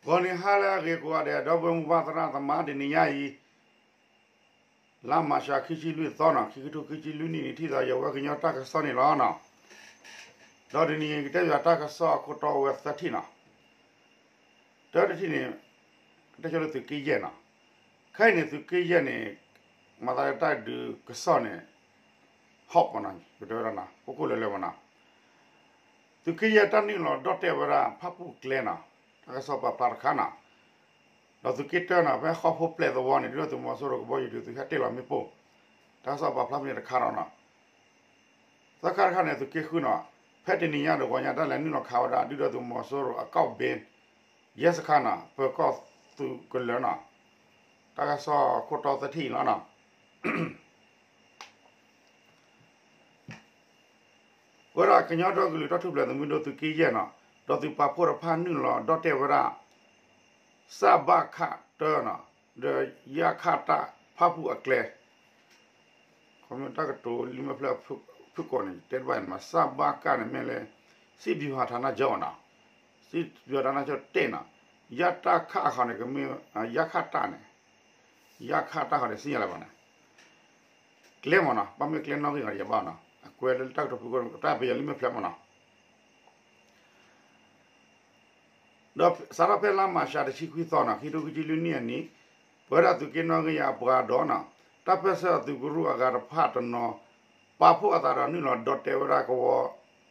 ဂီၤနံၤဟါလၢအဂ့ၤကိးဂၤဒဲး ဒီပုၢ်ဝဲၢ်မုၢ်ဘၣ်သရၣ်သမါ တနံၤညါအံၤ လါမၢ်ၡး ခံဆံလွံၢ်သီနီၤ ခံကထိခံဆံလွံၢ်နံၣ်န့ၣ် ထံၣ်သးယဝဲကညီတၢ်ကစီၣ်န့ၣ်လီၤနီၤ. ဒီးတနံၤအံၤ ကတဲယွၤတၢ်ကစီၣ်အခိၣ်တီဝဲသၢထံၣ်နီၤ. တၢတထံၣ်န့ၣ် ကတဲဆိလၢသုးက့ယဲၢ်နီၤ. ခဲအံၤန့ၣ် သုးက့ယဲၢ်န့ၣ် မၤသးလၢတၢ်ဒုးကစီၣ်န့ၣ် hot ပနီၤ ပတဲဝဲဒၣ်နီၤ ကိၢ်ကိၢ်လၢၤလၢၤမနီၤ. သုးက့ယဲၢ်တၢ်နုာ်လီၤဒီၣ်တဲာ်ဝဲဒၣ် ဖၣ်ပူၣ်ကျဲနီၤ တၢ်ကစီၣ်ပာ်ဖျါတခါနီၤ. ဒီးသုးက့တၢနီၤ ဖဲဃီဖိပျဲၢ်သဝီန့ၣ် ဒုၣ်ဒါသုးမီၤစိရိၤကဘီယူၤဒုးသုးဟဲတ့ၢ်လီၤမ့ၣ်ပိၢ် တၢ်ကစီၣ်ပာ်ဖျါဖဲန့ၣ်တခါဒီးနီၤ. သၢခါတခါန့ၣ် သုးက့ဃုနီၤ ဖဲတနံၤညါဒီးဂီၤညါ တၢ်လဲၤနုာ်လီၤခးဝဲဒၣ် ဒုၣ်ဒါသုးမီၤစိရိၤအကီၢ်ဘ့ ရဲစခန်းနီၤ ပၢၤကီၢ်သုးကလၢၤနီၤ. တၢ်ကစီၣ်ခိၣ်တီသၢထံၣ်အံၤလီၤနီၤ. ဝဲဒၣ်ကညီဒီကလုာ်တၢ်ထူၣ်ဖျဲးသုးမုၢ်ဒိၣ်သုးက့ယဲၢ်နီၤ ဒီးသုးပာ်ဖှိၣ်တဖၣ်နုာ်လီၤဒီၣ်တဲာ်ဝဲဒၣ် စဘခတၢနီၤ ဒီးယခတ ဖၣ်ပူၣ်အကျဲ ခီမ့ၢ်တၢ်ကတိၤလံာ်မဲာ်ဖျၢၣ်ဖုၣ်ကိာ်န့ၣ် တဲတဘၣ်န့ၣ်မး စဘခန့ၣ်မ့ၢ်လၢ စစ်ဗျူဟာဌာနချုပ်နီၤ စစ်ဗျူဟာဌာနချုပ်တ့ၢ်နီၤ ယတခဃီန့ၣ် ကမ့ၢ် ယခတန့ၣ် ယခတဃီန့ၣ် စံၣ်ညါလၢၤဘၣ်န့ၣ် ကျဲမ့ၢ်နီၤ ဘၣ်မ့ၢ်ကျဲနီၣ်ဂံၢ်ဂီၤယဘၣ်နီၤ အကွဲးလၢတၢ်ကတိၤဖုၣ်ကိာ် တၢ်ပယီၤလံာ်မဲာ်ဖျၢၣ်မ့ၢ်နီၤ. ဒီးစးထီၣ်ဖဲလါမၢ်ၡးတဆံခွံသီနီၤ ခံကထိခံဆံလွံၢ်နံၣ်အနံၤ ပဝဲဒၣ်သုးက့နီၣ်ဂံၢ်ယၤအပှၤဒီးနီၤ တၢ်ပၢၢ်ဆၢအသုးကရူၢ်အဂၤတဖၣ်တနီၤ ပာ်ဖှိၣ်အသးဒီးနုာ်လီၤဒီၣ်တဲာ်ဝဲဒၣ်ကဝီၤ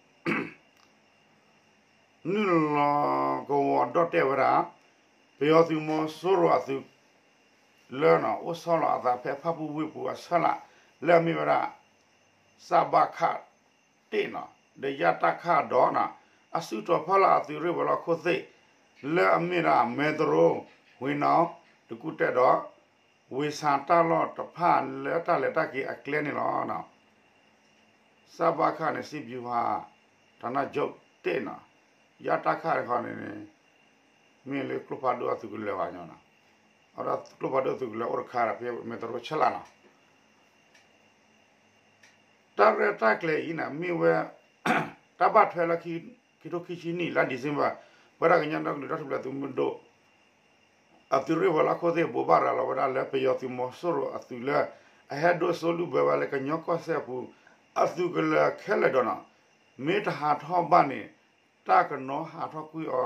နုာ်လီၤကဝီၤဒီၣ်တဲာ်ဝဲဒၣ် ပယီၤသုးမီၤစိရိၤအသုး လၢနီၤ အိၣ်ဆီလီၤအသးဖဲဖၣ်ပူၣ်ဝ့ၢ်ပူၤအဆၢလၢ် လၢအမ့ၢ်ဝဲဒၣ် စဘခတ့ၢ်နီၤ ဒီးယတခဒီးနီၤ အစုတီၤဖီလာ်အသုးရ့ၣ်ဝဲၤလီၢ်ခိၣ်သ့ၣ် လၢအမ့ၢ်ဒၣ် မဲတရိ ဝ့ၤနီၤ တကူၣ်တဲၣ်ဒီး ဝ့ၢ်ဆၣ်တၢ်လီၢ်တဖၣ်လၢတၢ်လဲၤတၢ်က့ၤအကျဲန့ၣ်လီၤ. စဘခန့ၣ် စစ်ဗျူဟာဌာနချုပ်တ့ၢ်နီၤ ယတခဃီန့ၣ်န့ၣ် မ့ၢ်လၢကျိဖးဒိၣ်အသုးကလၢၤဘၣ်ညီနီၤ အဝဲဒၣ်ကျိဖးဒိၣ်သုးကလၢၤအိၣ်တခါဒီး ဖဲမဲတရိဆၢလၢ်နီၤ တၢ်ရဲၣ်တၢ်ကျဲၤအံၤန့ၣ် မ့ၢ်ဝဲ တၢ်ဘၣ်ထွဲလၢ ခံကထိခံဆံနံၣ် လါ December ပဝဲဒၣ်ကညီဒီကလုာ်တၢ်ထူၣ်ဖျဲးသုးမုၢ်ဒိၣ် အသုးရ့ၣ်ဝဲၤလီၢ်ခိၣ်သ့ၣ် ဘိးဘၣ်ရၤလီၤဝဲဒၣ်လၢ ပယီၤသုးမီၤစိရိၤအသုးလၢ အဟဲဒိးစိလုၢ်ဘၢဝဲလၢကညီကီၢ်စဲၣ်အပူၤ အသုးကလၢၤခဲလၢာ်ဒီးနီၤ မ့ၢ်တဟးထီၣ်ဘၣ်န့ၣ် တၢ်ကနီၤဟးထီၣ်ကွံာ်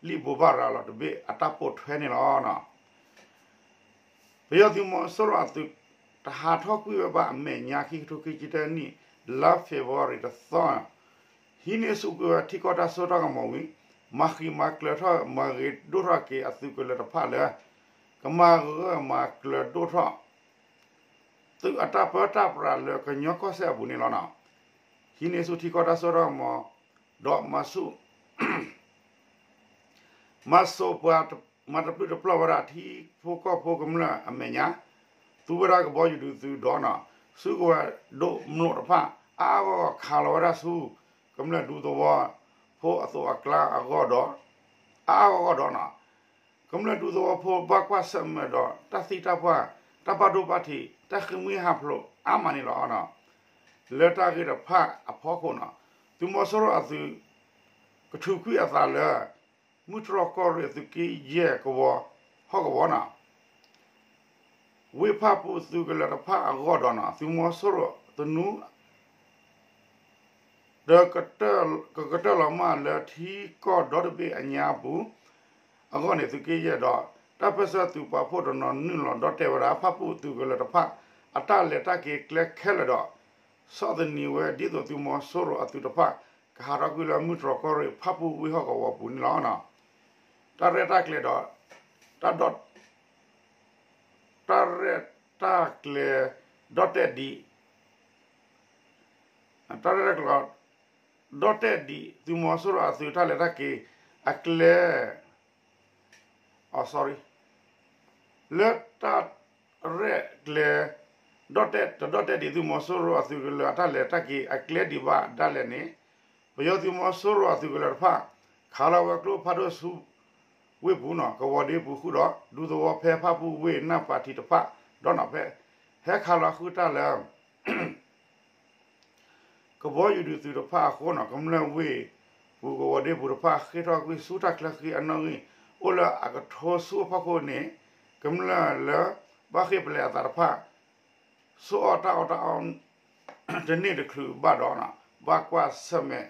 အီၤ လံာ်ဘိးဘၣ်ရၤလီၤတဘ့ၣ်အတၢ်ပိာ်ထွဲန့ၣ်လီၤ. ပယီၤသုးမီၤစိရိၤအသုး တဟးထီၣ်ကွံာ်ဝဲဘၣ်အမဲာ်ညါ ခံကထိခံဆံတၢနံၣ် လါ February တသီ ဟံးန့ၢ်ဆူၣ်ကွံာ်ဝဲထံကီၢ်တၢ်စိတၢ်ကမီၤဝံၤ မၤဃံးမၤကျၢၤထီၣ် မၤဂ့ၤဒိၣ်ထီၣ်က့ၤအသုးကလၢၤတဖၣ်လၢ ကမၤဂၢၢ်မၤကျၢၤဒိၣ်ထီၣ် သုးအတၢ်ပၢတၢ်ပြးလၢကညီကီၢ်စဲၣ်အပူၤန့ၣ်လီၤ. ဟံးန့ၢ်ဆူၣ်ထံကီၢ်တၢ်စိတၢ်ကမီၤ ဒီးမၤဆူၣ် မၤစိးပှၤ မၤတပျုာ်တပျီၢ်ဝဲဒၣ်ထံဖိကီၢ်ဖိကမျၢၢ်အမဲာ်ညါ, သူဝဲဒၣ်ကဘီယူၤဒုးသုးဒီးနီၤ, စုကဝဲၤဒိၣ်မျိာ်တဖၣ် အါအါဂီၢ်ဂီၢ်ခးလီၤဝဲဒၣ်ဆူ ကမျၢၢ်ဒူသဝီဖိအသိးအကျါအဂီၢ်ဒီး အါအါဂီၢ်ဂီၢ်ဒီးနီၤ, ကမျၢၢ်ဒူသဝီဖိဘၣ်ကွၢ်ဆၢၣ်မဲာ်ဒီး တၢ်သံတၢ်ပှၢ် တၢ်ဘၣ်ဒိဘၣ်ထံး တၢ်ဃ့ၢ်မှံဟးဖျိးအါမးန့ၣ်လီၤ. လၢတၢ်ဂ့ၢ်တဖၣ်အဖီခိၣ်နီၤ, သုးမီၤစိရိၤအသုး ကထုးကွံာ်အသးလၢ မုၢ်တြီၢ်ကီၢ်ရ့ၣ်သုးက့ယဲၢ်ကဝီၤ ဟီၣ်ကဝီၤနီၤ, ဝ့ၢ်ဖၣ်ပူၣ်သုးကလၢၤတဖၣ်အဂီၢ်ဒီးနီၤ, သုးမီၤစိရိၤသနူ ဒီးကကတၢၢ်လီၤမၢ်လၢထံကီၢ်ဒီတဘ့ၣ်အညါပူၤ အဂီၢ်န့ၣ် သုးက့ယဲၢ်ဒီး တၢ်ပၢၢ်ဆၢသုးပာ်ဖှိၣ်တနီၤနုာ်လီၤဒီၣ်တဲာ်ဝဲဒၣ် ဖၣ်ပူၣ်သုးကလၢၤတဖၣ် အတၢ်လဲၤတၢ်က့ၤကျဲခဲလၢာ်ဒီး ဆီၣ်သနံးဝဲဒ်သိးသုးမီၤစိရိၤအသုးတဖၣ် ကဟးထီၣ်ကွံာ်လၢမုၢ်တြီၢ်ကီၢ်ရ့ၣ်ဖၣ်ပူၣ်ဝ့ၢ်ဟီၣ်ကဝီၤပူၤန့ၣ်လီၤ. တၢ်ရဲၣ်တၢ်ကျဲၤဒီး တၢ်ဒီ တၢ်ရဲၣ်တၢ်ကျဲၤ ဒီၣ်တဲာ်ဒံး တၢ်ရဲၣ်တၢ်ကျဲၤ ဒီၣ်တဲာ်ဒံး သုးမီၤစိရိၤအသုးတၢ်လဲၤတၢ်က့ၤအကျဲ sorry လၢတၢ်ရဲၣ်ကျဲၤ ဒီၣ်တဲာ် တဒီၣ်တဲာ်ဒံး သုးမီၤစိရိၤအသုးကလၢၤအတၢ်လဲၤတၢ်က့ၤအကျဲဒံးဘၣ်ဒၣ်လဲာ်န့ၣ် ပယီၤသုးမီၤစိရိၤအသုးကလၢၤတဖၣ် ခးလီၤဝဲကျိဖးဒိၣ်ဆူ ဝ့ၢ်ပူၤနီၤ ကဝီၤဒ့ပူၤဃုာ်ဒီး ဒူသဝီဖဲဖၣ်ပူၣ်ဝ့ၢ်နၢ်ပၤထံးတဖၣ် ဒီးနီၤဖဲ ဟဲခးလီၤဃုာ်တၢ်လၢ ကဘီယူၤဒုးသုးတဖၣ်အဃိနီၤ ကမျၢၢ်ဝ့ၢ်ပူၤကဝီၤဒ့ပူၤတဖၣ် ဃ့ၢ်ထီၣ်ကွံာ်ဆူတၢ်ချၢဃံအနီၣ်ဂံၢ် အိၣ်လၢအကထိဆူအဖီခိၣ်န့ၣ် ကမျၢၢ်လၢ ဘၣ်ဃ့ၢ်ပလဲအသးတဖၣ် ဆိအီၣ်တၢ်အီၣ်တၢ်အီ တန့ၢ်တချုးဘၣ်ဒီး ဘၣ်ကွၢ်ဆၢၣ်မဲာ်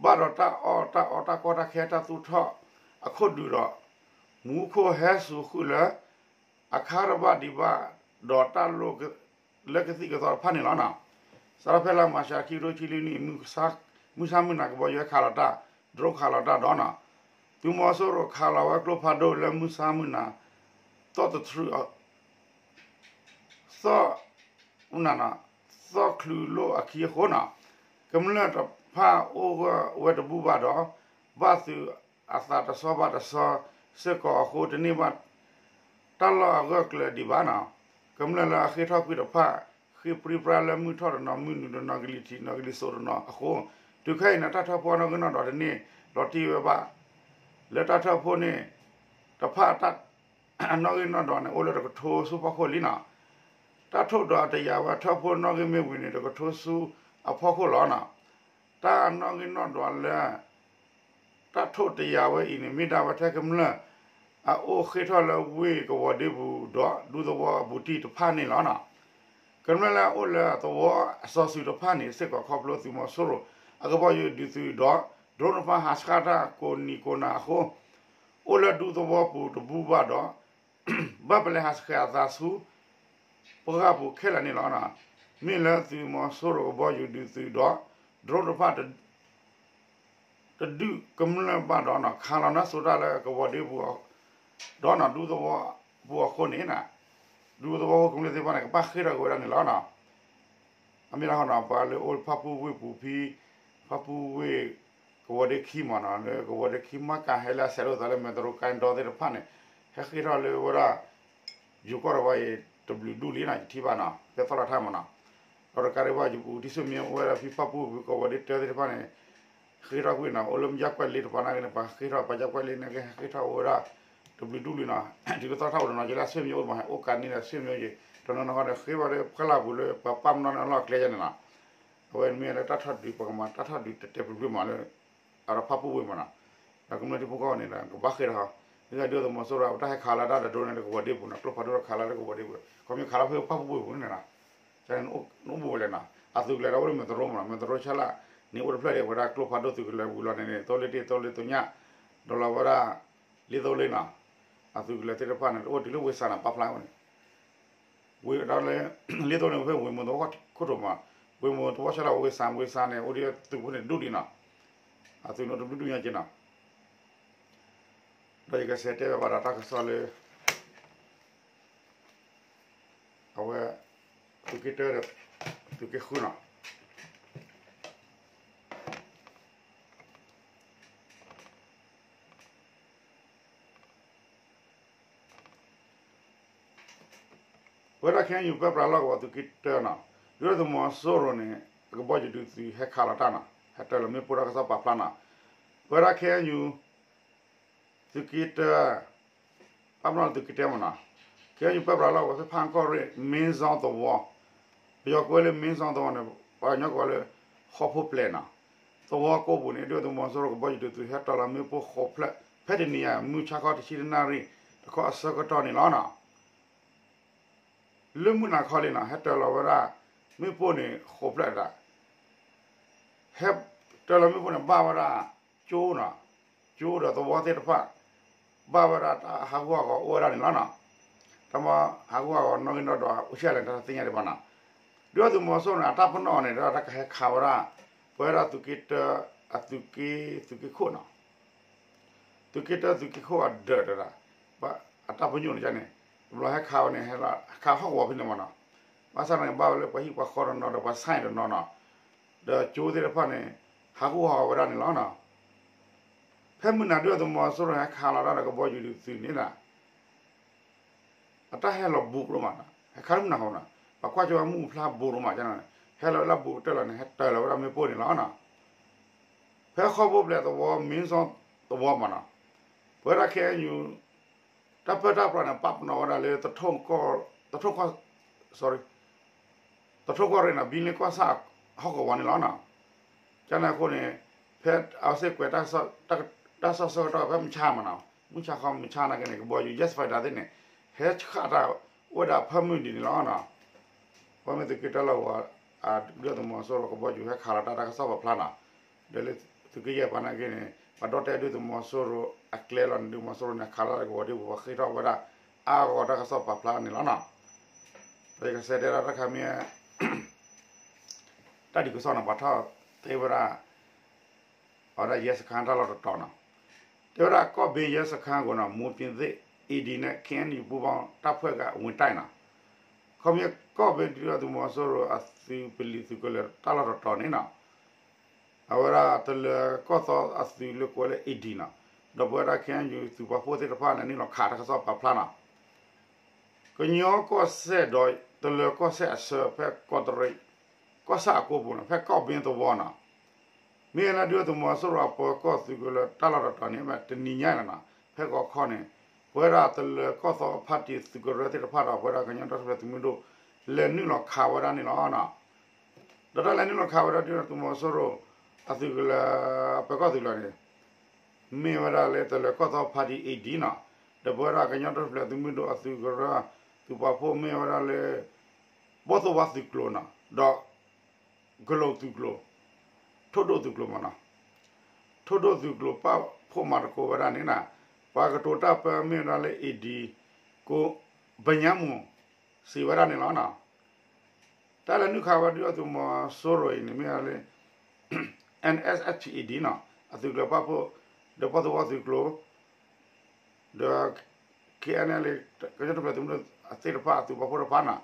ဘၣ်ဒီးတၢ်အီၣ်တၢ်အီတၢ်ကီတၢ်ခဲတၢ်သူၣ်ထီၣ်အခိၣ်ဒုးဒီး မူခိၣ်ဟဲစူၤဃုာ်လၢ အခါတဘၣ်ဒံးဘၣ်ဒီးတၢ်လိၣ်လၢကသံၣ်ကသီတဖၣ်န့ၣ်လီၤ. စးထီၣ်ဖဲလါမၤရှးခံကထိဆံလွံၢ်နံၣ် မုၢ်ဆါမုၢ်နၤကဘီယူၤဟဲခးလီၤတၢ် drone ခးလီၤတၢ်ဒီး သုးမီၤစိရိၤခးလီၤဝဲကျိဖးဒိၣ်လၢမုၢ်ဆါမုၢ်နၤ သီၣ်တထြူး သီၣ် သီၣ်ချုးလိၣ်အခံအဃိန့ၣ် ကမျၢၢ်တဖၣ်အိၣ်ဂၢၢ်ဝဲတဘူၣ်ဘၣ်ဒီး ဘၣ်သုးအသးတဆီဘၣ်တဆီစ့ၢ်ကီးအဃိ တန့ၢ်ဘၣ်တၢ်လီၢ်အဂၢၢ်ကျၢၤဒံးဘၣ်န့ၣ် ကမျၢၢ်လၢအဃ့ၢ်ထီၣ်ကွံာ်တဖၣ် ဃ့ၢ်ပြံပြါလၢမုၢ်ထီၣ်တနီၤ မုၢ်နုာ်တနီၤ ကလံၤထံးတနီၤ ကလံၤစိးတနီၤအဃိ တုၤခဲအံၤန့ၣ် တၢ်ထၢဖှိၣ်အနီၣ်ဂံၢ်နီၣ်ဒွးတန့ၢ်လီၤတံၢ်ဝဲဘၣ် လၢတၢ်ထၢဖှိၣ်န့ၣ်တဖၣ် အနီၣ်ဂံၢ်နီၣ်ဒွးန့ၣ် အိၣ်လၢတကထိဆူဖီခိၣ်လံန့ၣ် တၢ်ထိၣ်ဒွးတယာ်ဝဲထၢဖှိၣ်နီၣ်ဂံၢ်မ့ၢ်ဝံၤန့ၣ် တကထိဆူအဖီခိၣ်လီၤန့ၣ် တၢ်နီၣ်ဂံၢ်နီၣ်ဒွးလၢ တၢ်ထိၣ်တယာ်ဝဲအံၤန့ၣ် မ့ၢ်ဒၣ်ဝဲထဲကမျၢၢ် အအိၣ်ဃ့ၢ်ထီၣ်လၢဝ့ၢ်ကဝီၤဒ့ပူၤဒီးဒူသဝီအပူၤတံၢ်တဖၣ်န့ၣ်လီၤ. ကမျၢၢ်လၢအအိၣ်လၢအသဝီအစီၤစုၤတဖၣ်န့ၣ်စ့ၢ်ကီး ခီဖျိသုးမီၤစိရိၤ အကဘီယူၤဒုးသုးဒီး drone တဖၣ်ဟးဆှၣ်တၢ်ကိးနံၤကိးနၤအဃိ အိၣ်လၢဒူသဝီပူၤတဘူၣ်ဘၣ်ဒီး ဘၣ်ပလဲၤဟးဆှဲးအသးဆူ ပှၢ်ပူၤခဲလၢာ်န့ၣ်လီၤ. မ့ၢ်လၢသုးမီၤစိရိၤကဘီယူၤဒုးသုးဒီး drone တဖၣ် တဒုးကမျၢၢ်ဘၣ်ဒီး ခးလီၤနါစိၤတၢ်လၢကဝီၤဒ့ပူၤ ဒီးဒူသဝီပူၤအဃိန့ၣ် ဒူသဝီဖိကမျၢၢ်သ့ၣ်တဖၣ်န့ၣ် ကဘၣ်ဃ့ၢ်ထီၣ်က့ၤဝဲဒၣ်န့ၣ်လီၤ. အမ့ၢ်ဒၣ်ဟီန့ၣ် ပှၤလၢအိၣ်ဖၣ်ပူၣ်ဝ့ၢ်ပူၤဖဲ ဖၣ်ပူၣ်ဝ့ၢ် ကဝီၤဒ့ခံမ့ၢ်န့ၣ် လၢကဝီၤဒ့ခံမၤကၤဟဲလၢအဆဲးလိာ်သးလၢမဲာ်တရူးကါဒီသ့ၣ်တဖၣ်န့ၣ် ဟဲဃ့ၢ်ထီၣ်လၢဝဲဒၣ် ယိၤကီၢ်တဝီအံၤ တဘျုးဒူၣ်လံန့ၣ် ယထံၣ်ဘၣ်န့ၣ် ဖဲသီလၢထါမ့ၢ်န့ၣ် ဒီးတကးဒံးဘၣ် ယပူၤထံၣ်ဆူၣ်မ့ၢ်အိၣ်ဝဲဒၣ်ဖဲဖၣ်ပူၣ်ဝ့ၢ်ကဝီၤဒ့တၢသ့ၣ်တဖၣ်န့ၣ် ဃ့ၢ်ထီၣ်ကွံာ်န့ၣ် အိၣ်လၢမယါကွဲးလ့တပၤနာ်က့န့ၣ် ပှၤဃ့ၢ်ထီၣ်ပှၤယါကွဲးလ့နာ်က့ ဟဲဃ့ၢ်ထီၣ်ဝဲဒၣ် တဘျုးဒူၣ်လံန့ၣ် တုၤလၢသီလၢထါအိၣ်တနီၤက့လၢအဆူၣ်မ့ၢ်အိၣ်မး ဟဲအိၣ်ကးန့ၣ်ဒီးဆူၣ်မ့ၢ်အိၣ်က့ တနီၤနီၤဃီဒီးဃ့ၢ်ဝဲဒၣ်ဖီလာ်ပူၤလၢပှၤပာ်ပနီၣ်န့ၣ်အလီၢ်အကျဲယါန့ၣ်လီၤ. အဝဲမ့ၢ်လၢတၢ်ထီၣ်ဒုး ပကမၤတၢ်ထီၣ်ဒုးတတဲာ်ပျုၤပျုၤမးလၢ အဒီးဖၣ်ပူၣ်ဝ့ၢ်မ့ၢ်န့ၣ် ဒီးကမျၢၢ်ထံဖိကီၢ်ဖိန့ၣ်ဒီး ကဘၣ်ဃ့ၢ်ထီၣ် ဒ်သိးသုးမီၤစိရိၤ ပတၢ်ဟဲခးလီၤတၢ်ဒီး drone န့ၣ် လၢကဝီၤဒ့ပူၤန့ၣ် ကျိဖးဒိၣ်ဒီးခးလီၤလၢကဝီၤဒ့ပူၤ ခီမ့ၢ်ခးလီၤဖဲဖၣ်ပူၣ်ဝ့ၢ်ပူၤန့ၣ်န့ၣ် နအိၣ်ဘူးဝဲလဲၣ်န့ၣ် အသုးကလၢၤဒီးအိၣ်လၢမဲာ်တရူးမ့ၢ်န့ၣ် မဲာ်တရူးဆၢလၢ်န့ၣ် အိၣ်တဖျၢၣ်ဒီး ဝဲဒၣ်ကျိဖးဒိၣ်သုးကလၢၤဝံၤလီၤန့ၣ်န့ၣ် သိလ့ၣ်တ့ၢ် သိလ့ၣ်သိညၣ် ဒီးလီၤဝဲဒၣ် လ့သိလ့ၣ်န့ၣ် အသုးကလၢၤသ့ၣ်တဖၣ်န့ၣ် အိၣ်တုၤလၢဝ့ၢ်စၢ်န့ၣ် ပာ်ဖျါဝဲန့ၣ် ဝ့ၢ်ဒီးလၢ လ့သိန့ၣ် ဖဲဝ့ၢ်မုၢ်သဝီခိၣ်ထိးမး ဝ့ၢ်မုၢ်သဝီဆၢလၢ်ဝ့ၢ်စၢ် ဝ့ၢ်စၢ်န့ၣ် အိၣ်ဒီးသုးဖိန့ၣ်ဒူၣ်လံန့ၣ် အသုးန့ၣ်တဘျုးဒူၣ်ညါက့ၤန့ၣ် ဒီးယကဆဲးတဲဘၣ်ဒီးတၢ်ကစီၣ်လၢ အဝဲ သုးက့တၢဒီး သုးက့ဃုန့ၣ် ပဝဲဒၣ် ခဲအံၤ ပၢပြးလီၢ်ကဝီၤသုးက့တၢန့ၣ် ဒုၣ်ဒါသုးမီၤစိရိၤန့ၣ် အကဘီယူၤဒုးသုးဟဲခးလီၤတၢ်န့ၣ် ဟဲတၢလီၤမ့ၣ်ပိၢ်တၢ်ကစီၣ်ပာ်ဖျါန့ၣ် ပဝဲဒၣ် ခဲအံၤ သုးက့တၢ ပာ်ပနီၣ်လၢသုးက့တၢမ့ၢ်န့ၣ် ခဲအံၤ ပၢပြးလီၢ်ကဝီၤဖဲဖၣ်ကီၢ်ရ့ၣ် မ့ၣ်စီသဝီ ပယီၤကိးဝဲလၢမ့ၣ်စီသဝီန့ၣ် ပှၤကညီကိးဝဲလၢ ဃီဖိပျဲၢ်န့ၣ် သဝီကိးပူၤန့ၣ် ဒုၣ်ဒါသုးမီၤစိရိၤကဘီယူၤဒုးသုးဟဲတၢလီၤမ့ၣ်ပိၢ်ဃိးဖျၢၣ် ဖဲတနံၤညါ မုၢ်ဆါခီတဆံတနၣ်ရံၣ် တခီအဆၢကတီၢ်န့ၣ်လီၤန့ၣ် လၢမုၢ်နၤခီလံန့ၣ် ဟဲတၢလီၤဝဲဒၣ် မ့ၣ်ပိၢ်န့ၣ် ဃိးဖျၢၣ်ဒၣ် ဟဲတၢလီၤမ့ၣ်ပိၢ်န့ၣ် ဘၣ်ဝဲဒၣ် ကၠိန့ၣ် ကၠိဒီးသဝီသ့ၣ်တဖၣ် ဘၣ်ဝဲဒၣ်တၢ်ဟးဂူာ်ဟးဂီၤအိၣ်ဝဲဒၣ်န့ၣ်လီၤန့ၣ် တၢ်မၤဟးဂူာ်ဟးဂီၤနီၣ်ဂံၢ်နီၣ်ဒွးအိၣ်ဆံးလဲၣ် တၢ်သ့ၣ်ညါဒံးဘၣ်န့ၣ် ဒုၣ်ဒါသုးမီၤစိရိၤန့ၣ် အတၢ်ပနီၣ်န့ၣ် ဒီးတၢ်ကဟဲခးဝဲဒၣ် ပဝဲဒၣ်သုးက့တၢ အသုးက့ သုးက့ခိၣ်န့ၣ် သုးက့တၢ သုးက့ခိၣ်အဒၢးတဒၣ် အတၢ်ပညိၣ်န့ၣ်န့ၣ် တဘျီဟဲခးဝဲန့ၣ် ဟဲခးဟီၣ်ကဝီၤဖဲန့ၣ်မ့ၢ်န့ၣ် ဘၣ်ဆၣ်န့ၣ် ဘၣ်ဝဲလၢပှၤဟံၣ်ပှၤဃီတနီၤဒီးပှၤဆါတနီၤန့ၣ် ဒီးကၠိသ့ၣ်တဖၣ်န့ၣ် ဟးဂူာ်ဟးဂီၤဝဲဒၣ်န့ၣ်လီၤန့ၣ် ဖဲမုၢ်နၤဒုၣ်ဒါသုးမီၤစိရိၤဟဲခးလီၤတၢ်ဒီးကဘီယူၤဒုးသုးန့ၣ် အတၢ်ဟဲလီၤဘူးကျိမး ဟဲခးလၢမုၢ်နၤဟီန့ၣ် ပှၤကွၢ်ကၠိဝဲမုၢ်ဖျါဘူးတမး ဟဲလီၤလၢဘူးကတၢၢ်လီၤန့ၣ် ဟဲတၢလီၤဝဲဒၣ်မ့ၣ်ပိၢ်န့ၣ်လီၤန့ၣ် ဖဲဃီဖိပျဲၢ်သဝီ မ့ၣ်စီသဝီမ့ၢ်န့ၣ် ပဝဲဒၣ် ခဲအံၤ တၢ်ပၢတၢ်ပြးန့ၣ် ပာ်ပနီၣ်ဝဲဒၣ်လၢ သထိၣ်ကီၢ် သထိၣ်ကီၢ်ရ့ၣ်န့ၣ် ဘံလ့ကီၢ်ဆၣ်ဟီၣ်ကဝီၤန့ၣ်လီၤန့ၣ် ကန့ၣ်အဃိန့ၣ် ဖဲ ဖဲအဝဲသ့ၣ်ကွဲး တၢ်ကစီၣ်ဆၢကတီၢ်ဖဲမုၢ်ဆါမးနီၤ, မုၢ်ဆါခီမုၢ်ဆါနာ်က့န့ၣ် ကဘီယူၤ jet fighter သ့ၣ်န့ၣ် ဟဲဆှၣ်တၢ်အိၣ်ဝဲဒၣ်ဖၢမုၢ်ဒံးန့ၣ်လီၤနီၤ. ပှၤမ့ၢ်သုးက့တၢ်လီၢ်ကဝီၤ ဒုၣ်ဒါသုးမီၤစိရိၤကဘီယူၤဟဲခးလီၤတၢ်တၢ်ကစီၣ်ပာ်ဖျါနီၤ. ဒီးလၢသုးက့ယဲၢ်ပှၤနာ်က့န့ၣ် ပှၤဒီၣ်တဲဒုၣ်ဒါသုးမီၤစိရိၤအကျဲလီၤန့ၣ် ဒုးမီၤစိရိၤန့ၣ်ခးလီၤတၢ်ကဝီၤဒ်ပှၤဃ့ထီၣ်ဝဲဒၣ် အါဂီၢ်တၢ်ကစီၣ်ပာ်ဖျါန့ၣ်လီၤနီၤ. ဒီးယကစးတဲဒၣ်တၢ်ခါမ့ၢ် တၢ်ဒုးကစီၣ်န့ၣ် ပှၤထီၣ်သ့ဝဲဒၣ် အဝဲဒၣ်ယဲစခါတၢ်လီၢ်တတီၤနီၤ. တဲဝဲဒၣ်ကီၢ်ဘ့ရဲစခါအဂီၢ်နီၤ မူပျံၤသ့ၣ် A D န့ၣ် K N U ပူၤဘီတၢ်ဖှဲၣ်ဂၤဝ့ၤတၢ်နီၤ. ခီမ့ၢ်ကီၢ်ဘ့ဒုၣ်ဒါသုးမီၤစိရိၤအသုးပလံၤသုးကလၢၤတၢ်လီၢ်တတီၤန့ၣ်နီၤ အဝဲဒၣ်တလၢၤကီၢ်သီအသုးလၢကိးဝဲလၢ A D နီၤ, ဒီးပဝဲဒၣ် K N U သုးပာ်ဖှိၣ်သ့ၣ်တဖၣ်န့ၣ် နုာ်လီၤခးတၢ်ကစီၣ်ပာ်ဖျါနီၤ. ကညီကီၢ်စဲၣ်ဒီးတလၢၤကီၢ်စဲၣ်အဆၢဖဲကီးတရံး ကီၢ်ဆၣ်အကိပူၤနီၤ ဖဲကီၢ်ဘ့သဝီနီၤ. မ့ၢ်ဝဲဒၣ်ဒုၣ်ဒါသုးမီၤစိရိၤအပၢၤကီၢ်သုးကလၢၤတၢ်လီၢ်တတီၤန့ၣ် မ့ၢ်တနံၤညါန့ၣ်နီၤ ဖဲဂီၤခီန့ၣ် ပဝဲဒၣ်တလၢၤကီၢ်သီဖါတံၣ်သုးကရၢသ့ၣ်တဖၣ်ဒီး ပဝဲဒၣ်ကညီတၢ်ထူၣ်ဖျဲးသုးမုၢ်ဒိၣ် လဲၤနုာ်လီၤခးဝဲဒၣ်န့ၣ်လီၤနီၤ. ဒီးတၢ်လဲၤနုာ်လီၤခးဝဲဒၣ်ဒုၣ်ဒါသုးမီၤစိရိၤ အသုးကလၢၤ အပၢၤကီၢ်သုးကလၢၤန့ၣ် မ့ၢ်ဝဲဒၣ်လၢတလၢၤကီၢ်သီဖါတံၣ် A D နီၤ, ဒီးပဝဲဒၣ်ကညီတၢ်ထူၣ်ဖျဲးသုးမုၢ်ဒိၣ်အသုးကရၢ သုးပာ်ဖှိၣ်မ့ၢ်ဝဲဒၣ်လၢ ဘီၣ်သိၣ်ဝါသုးကျိၤနီၤ, ဒီး ကလိာ်သုးကျိၤ, ထိၣ်ဒိၣ်သုးကျိၤမနီၤ, ထိၣ်ဒိၣ်သုးကျိၤပာ်ဖှိၣ်မၤသကိးဝဲဒၣ်န့ၣ်နီၤ, ပှၤကတိၤတၢ်ပၢမ့ၢ်ဝဲဒၣ်လၢ A D ကိး ဘညါမူၣ် စံးဝဲဒၣ်န့ၣ်လီၤနီၤ. တၢ်လၢနုာ်ခးဝဲဒုၣ်ဒါသုးမီၤစိရိၤအံၤန့ၣ်မ့ၢ်ဝဲဒၣ်လၢ N S F T A D နီၤ, အသုးကျိၤပာ်ဖှိၣ် ဒီးဘီၣ်သိၣ်ဝါသုးကျိၤ ဒီး K N L A ကညီတၢ်ထူၣ်ဖျဲးသုးမုၢ်ဒိၣ်သ့ၣ်တဖၣ်အသုးပာ်ဖှိၣ်တဖၣ်နီၤ,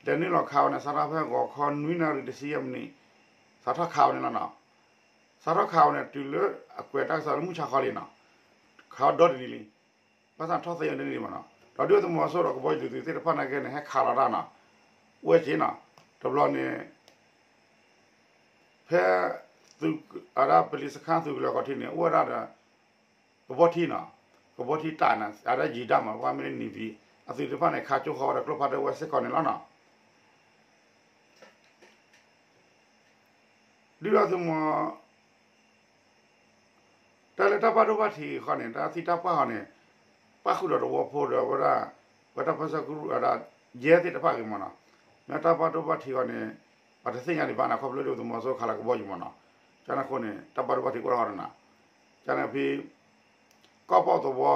လဲၤနုာ်လီၤခးဝဲန့ၣ် စးထီၣ်ဖဲဂီၤခီနွံနၣ်ရံၣ်တဆံယဲၢ်မံးနံး စးထီၣ်ခးဝဲန့ၣ်လီၤနီၤ. စးထီၣ်ခးဝဲန့ၣ် တုၤလၢအကွဲးတၢ်ကစီၣ်လၢမုၢ်ဆါခီလံနီၤ, ခးဝဲဒီတနံၤလံ, ဘၣ်ဆၣ်ထီၣ်သ့ဝဲတနံၤလံမနီၤ, ဒီးဒုၣ်ဒါသုးမီၤစိရိၤကဘီယူၤသုးသ့ၣ်တဖၣ်နာ်က့န့ၣ် ဟဲခးလီၤတၢ်နီၤ, အိၣ်ဝဲက့နီၤ, တဘျီန့ၣ် ဖဲ သုး အဝဲဒၣ်ပလံၤစခါသုးကလၢၤခီၣ်ထံးန့ၣ် အိၣ်ဝဲဒၣ်ဒီး ကဘီထံနီၤ, ကဘီထံတၢ်န့ၣ် အဝဲဒၣ်ယံာ်ဒၣ်မး ပှၤမ့ၢ်န့ၢ်နံၤဖံး အသုးသ့ၣ်တဖၣ်န့ၣ် ခးကၠိဃီဝဲဒီးကျိဖးဒိၣ်ဝဲစ့ၢ်ကီးန့ၣ်လီၤနီၤ. ဒုၣ်ဒါသုးမီၤ တၢ်လၢတၢ်ဘၣ်ဒိဘၣ်ထံးဃီန့ၣ် တၢ်သံတၢ်ပှၢ်ဃီန့ၣ် ပၣ်ဃုာ်ဒီးသဝီဖိဒီးဝဲဒၣ် ပတၢ်ပၢဆှၢကရူၢ်အဝဲဒၣ် ယဲၢ်သ့ၣ်တဖၣ်ဂ့ၤမနီၤ, မ့ၢ်တၢ်ဘၣ်ဒိဘၣ်ထံးဃီန့ၣ် ပှၤတသ့ၣ်ညါဒံးဘၣ်နီၤ, ခီဖျိဒုၣ်ဒါသုးမီၤစိရိၤခးလီၤကဘီယူၤမနီၤ, ကန့ၣ်အဃိန့ၣ် တၢ်ဘၣ်ဒိဘၣ်ထံးအိၣ်ထီၣ်ဃီန့ၣ်နီၤ, ကန့ၣ်ဖဲ ကီၢ်ပီၣ်သဝီ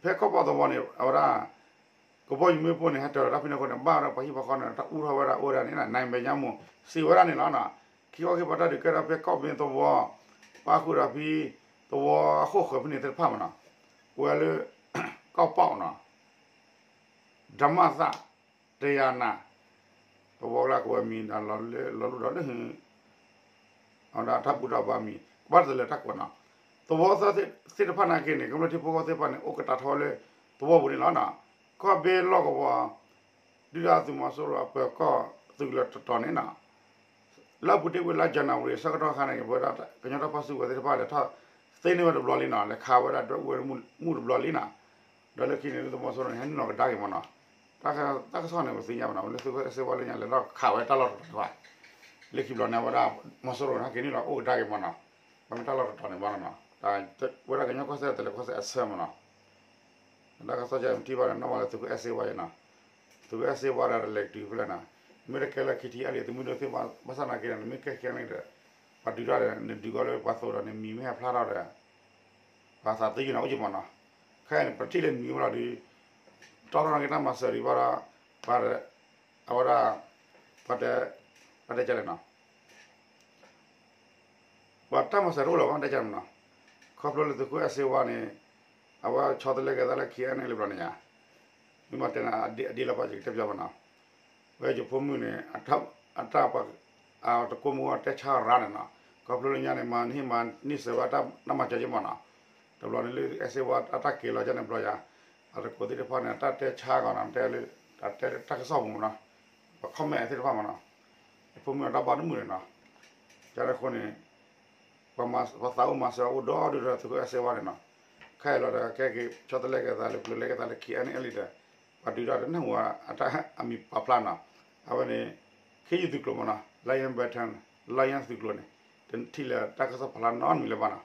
ဖဲကီၢ်ပီၣ်သဝီန့ၣ် အဝဲဒၣ် ကဘီယူၤမ့ၣ်ပိၢ်န့ၣ် ဟဲတၢၤလီၤတၢ်ဖဲန့ၣ်အဃိန့ၣ် ဘၣ်ဝဲဒၣ်ပှၤဟံၣ်ပှၤဃီန့ၣ် တၢ်အူထီၣ်ဝဲဒၣ်အိၣ်ဝဲဒၣ်န့ၣ် နံၤဘညါမူၣ် စံးဝဲဒၣ်န့ၣ်လီၤနီၤ, ခံခီခံပှၤတၢ်ဒုးကဲထီၣ်ဖဲကီၢ်ဘ့သဝီ ပၣ်ဃုာ်ဒီးဖဲ သဝီအဃိၣ်ဃၢၤဖဲန့ၣ်သ့ၣ်တဖၣ်မနီၤ, ပဝဲလၢ ကီၢ်ပီၣ်နီၤ ဓမ္မသ တယၤနၤ သဝီလၢကဝဲၤမံၤဒီးလီၤလၢလီၤလူၢ်ဒီးလၢ အဝဲဒၣ်တၢ်ဘူၣ်တၢ်ဘါမံၤ ကဘၣ်တလၢတၢ်ကွဲးနီၤ, သဝီသၢသ့ၣ်တဖၣ်နာ်က့န့ၣ် ကမျၢၢ်ထံဖိကီၢ်ဖိသ့ၣ်တဖၣ်န့ၣ် အိၣ်ကတၢၢ်ထီၣ်ဝဲလၢ သဝီပူၤန့ၣ်လီၤနီၤ, ကီၢ်ဘ့လီၢ်ကဝီၤ ဒုၣ်ဒါသုးမီၤစိရိၤအပၢၤကီၢ်သုးကလၢၤတတီၤန့ၣ်နီၤ လၢအပူၤတ့ၢ်ဝဲလါ January အဆၢကတီၢ်ခါန့ၣ် ပဝဲဒၣ်ကညီတၢ်ပၢဆှၢဝဲသ့ၣ်တဖၣ်လဲၤထီၣ်သ့န့ၢ်ဝဲတဘျီလံနီၤ, လဲၤခးဝဲဒၣ်ဒွဲၣ်အူဝဲမုၢ်တဘျီလံနီၤ, ဒီးလၢခံန့ၣ် ဒုၣ်ဒါသုးမီၤစိရိၤန့ၣ် ဟဲနုာ်လီၤကဒါက့ၤမနီၤ, တၢ်ကစီၣ်န့ၣ် ပသ့ၣ်ညါဘၣ်နီၤ, လၢသုးခိၣ်အဲၣ်စ့ဝါလၢညါလဲၤထီၣ်ခးဝဲတၢ်လီၢ်တတီၤတဖၣ်, လၢခံဘျီန့ၣ် အဝဲဒၣ်မီၤစိရိၤန့ၣ် ဟဲက့ၤနုာ်လီၤအိၣ်ကဒါက့ၤမနီၤ, ပှၤမ့ၢ်တၢ်လီၢ်တတီၤန့ၣ်ဘၣ်နီၤ, ဝဲဒၣ်ကညီကီၢ်စဲၣ်တလၢၤကီၢ်စဲၣ်အဆၢမနီၤ တၢ်ကစီၣ်ယမထံၣ်ဘၣ်ဒီး နီၢ်မးလၢသုးခိၣ်အဲၣ်စ့ဝါယနီၤ, သုးခိၣ်အဲၣ်စ့ဝါဒီးလဲၤတုၤဖဲလဲၣ်နီၤ, မ့ၢ်တကဲလၢ K T L A သုးမုၢ်ဒိၣ်သ့ၣ်ဘၣ်ဆၣ်နာ်က့ဒီး နမ့ၢ်ကဲ K N L A ဒီး ပှၤဒုးတၢ်ဒီး နဒုးကီလၢပှၤသိးဒီး နမံၤမ့ၢ်ဟဲဖျါထီၣ်ဒီး ပှၤသးသယုၢ်န့ၣ်အိၣ်က့မနီၤ, ခဲအံၤန့ၣ် ပထံၣ်လၢမံၤဝဲလီၤဒီး တီထီၣ်နာ်က့တၢ်မၤစၢၤဒံးဘၣ်ဒီး ပှၤ အဝဲဒၣ် ပှၤတဲ ပှၤတဲကလဲၣ်နီၤ ပှၤတၢ်မၤစၢၤတအိၣ်လၢၤဘၣ် တဲကလဲၣ်မနီၤ, ခီဖျိလၢသုးခိၣ်အဲၣ်စ့ဝါန့ၣ် အဝဲဆီတလဲကဲသးလၢ K N L A ဘျီန့ၣ်ယါ, မ့ၢ်မတဲနၤ အဒ့လၢပှၤယကတဲပျီဘၣ်နီၤ, ဝဲယဖိမုၣ်န့ၣ် အတၢ်ပှၤ အတကိးမုၢ်အတဲဆါရၤန့ၣ်နီၤ, ခီဖျိလၢညါန့ၣ် မၤဟ့ၣ်မၤန့ၢ်စၢၤဘၣ်တၢ်မၤစၢၤက့မနီၤ, တဘျီန့ၣ်လၢအဲၣ်စ့ဝါအတၢ်က့ၤလီၤကန့ၣ်ဘျီယါ, အတကိးသ့ၣ်တဖၣ်န့ၣ် အတၢ်တဲဆါကီးနီၤ တဲလၢ တၢ်တဲတၢ်ကစီၣ်ပူၤမနီၤ, ပှၤ comment သ့ၣ်တဖၣ်မနီၤ, ယဖိမုၣ်အတၢ်ဘၣ်တမုာ်န့ၣ်နီၤ, ကန့ၣ်အဃိန့ၣ် ပှၤသးအိၣ်မၤစၢၤအိၣ်ဒီဒုဒီးသုးခိၣ်အဲၣ်စ့ဝါန့ၣ်နီၤ, ခဲအံၤလီၤဒီးကဲက့ၤ ဆီတလဲကဲသးလၢ ပျိၤလဲကဲသးလၢ K N L A ဒီး ပှၤဒုးတၢ်ဒီးနၢ်ဟူအတၢ်အမံၤပာ်ဖျါနီၤ, အဝဲန့ၣ် ခ့ယုၢ်သုးကျိၤမနီၤ Lion Battalion Lion သုးကျိၤန့ၣ် တထံၣ်လၢတၢ်ကစီၣ်ဖးလၢနီတမံၤလၢၤဘၣ်နီၤ.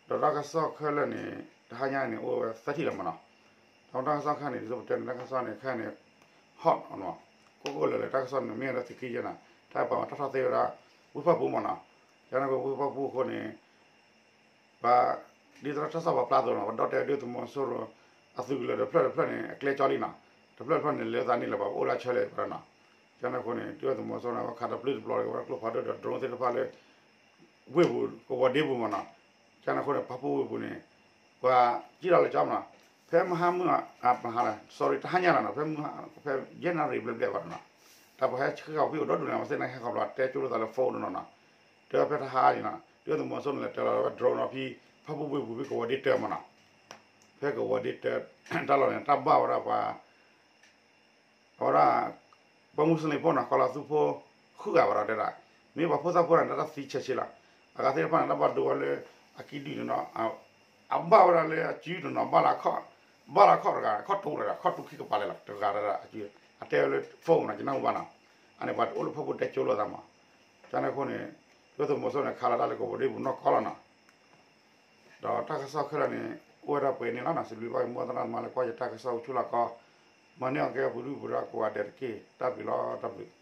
ဒီးတၢ်ကစီၣ်ခဲလၢာ်န့ၣ် တဟါညါန့ၣ် အိၣ်ဝဲသၢထံၣ်လၢၤမးနီၤ. ဒီးတၢ်ကစီၣ်ခဲန့ၣ် ဒ်သိးပတဲန့ၣ် တၢ်ကစီၣ်န့ၣ် ခဲန့ၣ် hot နီၤ, ကိၢ်ကိၢ်လၢာ်လၢာ် တၢ်ကစီၣ်န့ၣ် မ့ၢ်ဝဲဒၣ်သုးက့ယဲနီၤ, တၢ်ပှၤမၤတၢ်ထီၣ်သ့ဝဲဒၣ် ဝ့ၢ်ဖၣ်ပူၤမးနီၤ. ကန့ၣ်အဃိ ဝ့ၢ်ဖၣ်ပူၤအဃိန့ၣ် ပှၤ ဒ်သိးတၢ်ကစီၣ်ပာ်ဖျါအသိးနီၤ, ပဒီၣ်တဲဒုၣ်ဒါသုးမီၤစိရိၤ အသုးကလၢၤတဖျၢၣ်တဖျၢၣ်န့ၣ် အကျဲကၠီလံနီၤ, တဖျၢၣ်တဖျၢၣ်န့ၣ် လဲၤသးန့ၣ်လၢၤဘၣ် ပအိၣ်လၢအဆၢလဲၣ်ဝဲဒၣ်နီၤ. ကန့ၣ်အဃိန့ၣ် ဒုၣ်ဒါသုးမီၤစိရိၤန့ၣ် အဝဲခးတပျုၢ်တပျီၤတဂ့ၤဝဲဒၣ်ကျိဖးဒိၣ်ဒီး drone သ့ၣ်တဖၣ်လၢ ဝ့ၢ်ပူၤ ကဝီၤဒ့ပူၤမးနီၤ. ကန့ၣ်အဃိန့ၣ် ဖၣ်ပူၣ်ဝ့ၢ်ပူၤန့ၣ် ပှၤကံၣ်လီၤလၢကၠီမးနီၤ, ဖဲမဟါမုၢ် မဟါလၢ sorry တဟါညါလီၤနီၤ, ဖဲမုၢ် ဖဲယဲၢ်နၣ်ရံၣ်ဘျဲၣ်ဘျဲၣ်ဘၣ်နီၤ, တၢ်ပှၤဟဲဆှၢဃီၤဖဲအိၣ်ဒီဒူၣ်န့ၣ် အဝဲသ့ၣ်န့ၣ်ဟဲခီဖျိတဲကၠိလိာ်သးလၢ phone နီၤနီၤ, တဲဖဲတဟါန့ၣ်နီၤ ဒုၣ်ဒါသုးမီၤစိရိၤန့ၣ် လဲၤတၢၤလီၤဝဲ drone နီၤဖဲ ဖၣ်ပူၣ်ဝ့ၢ်ပူၤဖဲကဝီၤဒ့တၢမးနီၤ, ဖဲကဝီၤဒ့တၢ တၢ်လီၢ်န့ၣ် တၢ်ဘၣ်ဝဲဒၣ်ပှၤ အဝဲဒၣ် ပှၤမူစလ့ၣ်ဖိနီၤ ကီၤလၤသူဖိ ဃုဂၤဘၣ်ဒီးတဲဒၣ်, မ့ၢ်ပှၤဖိသၣ်ဖိန့ၣ် တၢ်သံဆဲးဆဲးလီၤ. အဂၤသ့ၣ်တဖၣ်န့ၣ် တၢ်ဘၣ်ဒိဝဲလၢ အကံၣ်ဒုၣ်န့ၣ်နီၤ, အဘၣ်ဝဲဒၣ်လၢအစုတနီၤ ဘၣ်လၢခီၣ်, ဘၣ်လၢခီၣ်တဂၤ ခီၣ်တူာ်တဂၤ ခီၣ်တူာ်ခံကပၤလဲၣ်လီၤ တဂၤတဂၤအစု, အတဲဝဲလၢ phone နီၤ ယနၢ်ဟူဘၣ်နီၤ, အန့ၣ်ပှၤတအိၣ်လၢဖၣ်ပူၣ်တဲကၠိလိာ်သးမး, ကန့ၣ်အဃိန့ၣ် ဒုၣ်ဒါသုးမီၤစိရိၤန့ၣ် ခးလီၤတၢ်လၢကဝီၤဒ့ပူၤနီၢ်ကီၢ်လီၤနီၤ. ဒီးတၢ်ကစီၣ်ခဲလၢာ်န့ၣ် အိၣ်ဝဲဒၣ်ပှဲၤန့ၣ်လီၤနီၤ, စံးဘျုးဘၣ်က့ၤမိၢ်သရၣ်သမါလၢကွၢ်ယတၢ်ကစီၣ်အိၣ်ဆူၣ်လီၤကီ, မၤန့ၢ်အီၤကဲပှၤဒုၣ်ပှၤဒါကိးဂၤဒဲးတက့ၢ်. တၢ်ဘျုးလီၤ တၢ်ဘျုး.